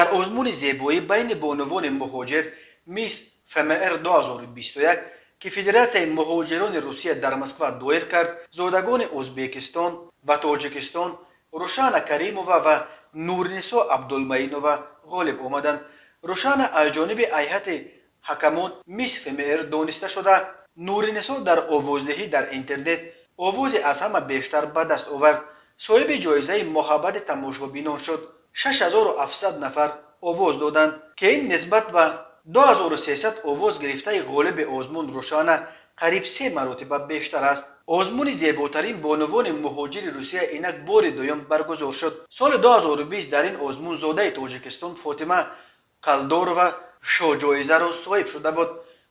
Дар озмуни зебоӣ байни бонувони муҳоҷир «Мисс ФМР 2021», ки Федератсияи муҳоҷирони Русия дар Москва доир кард, зодагони Ӯзбекистон ва Тоҷикистон Рушана Каримова ва Нуринисо Абдулмаинова ғолиб омаданд. Рушана аз ҷониби ҳайати ҳакамон «Мисс ФМР» дониста шуда, Нуринисо дар овоздиҳӣ дар интернет овози аз ҳама бештар ба даст овард, соҳиби ҷоизаи муҳаббати тамошобинон шуд. 6700 нафар овоз доданд, ки ин нисбат ба 2300 овоз гирифтаи ғолиби озмун Рушана қариб се маротиба бештар аст. Озмуни зеботарин бонувони муҳоҷири Русия инак бори дуюм баргузор шуд. Соли 2020 дар ин озмун зодаи Тоҷикистон Фотима Қалдорова шоҳҷоизаро соҳиб шуда буд.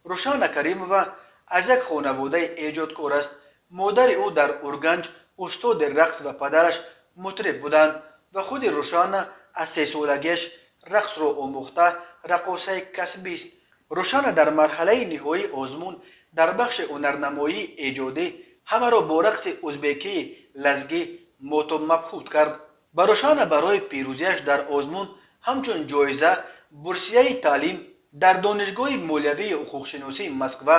Рушана Каримова аз як хонаводаи эҷодкор аст. Модари ӯ дар Урганҷ устоди рақс ва падараш мутриб буданд ва худи Рушана аз 3-солагиаш рақсро омӯхта, раққосаи касбист. Рушана дар марҳалаи ниҳоии озмун дар бахши ҳунарнамоии эҷодӣ ҳамаро бо рақси узбекии лазгӣ моту мабҳут кард. Ба Рушана барои пирӯзиаш дар озмун ҳамчун ҷоиза бурсияи таълим дар Донишгоҳи молиявии ҳуқуқшиносии Москва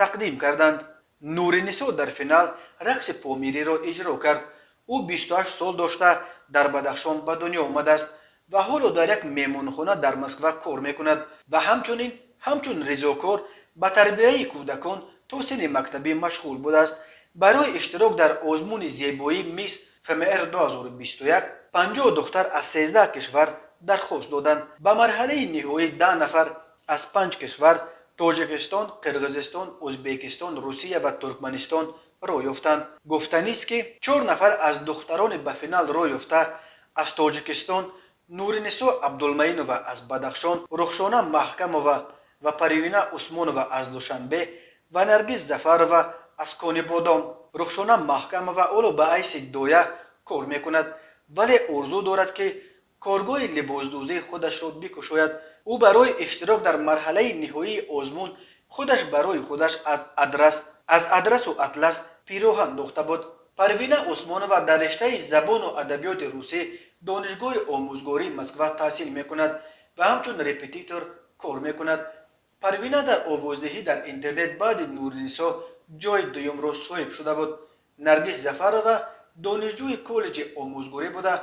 тақдим карданд. Нуринисо дар финал рақси помириро иҷро кард. Ӯ 28 сол дошта, дар Бадахшон ба дунё омадааст ва ҳоло дар як меҳмонхона дар Москва кор мекунад ва ҳамчунин ҳамчун ризокор ба тарбияи кӯдакон то синни мактабӣ машғул будааст. Барои иштирок дар озмуни зебоӣ «Мисс ФМР 2021» 50 духтар аз 13 кишвар дархост доданд. Ба марҳалаи ниҳоӣ 10 нафар аз панҷ кишвар: Тоҷикистон, Қирғизистон, Ӯзбекистон, Русия ва Туркманистон роҳ ёфтанд. Гуфтанист, ки чор нафар аз духтарони ба финал роҳ ёфта аз Тоҷикистон: Нуринисо Абдулмаинова аз Бадахшон, Рухшона Маҳкамова ва Парвина Усмонова аз Душанбе ва Наргиз Зафарова аз Конибодом. Рухшона Маҳкамова ҳоло ба ҳайси доя кор мекунад, вале орзу дорад, ки коргоҳи либосдӯзии худашро бикушояд. Ӯ барои иштирок дар марҳалаи ниҳоии озмун худаш барои худаш аз адрасу атлас пироҳан духта буд. Парвина Усмонова дар риштаи забону адабиёти русӣ Донишгоҳи омӯзгории Москва таҳсил мекунад ва ҳамчун репетитор кор мекунад. Парвина дар овоздиҳӣ дар интернет баъди Нуринисо ҷои дуюмро соҳиб шуда буд. Наргиз Зафарова донишҷӯи коллеҷи омӯзгорӣ буда,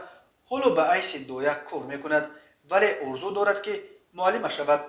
ҳоло ба ҳайси доя кор мекунад, вале орзу дорад, ки муаллима шавад.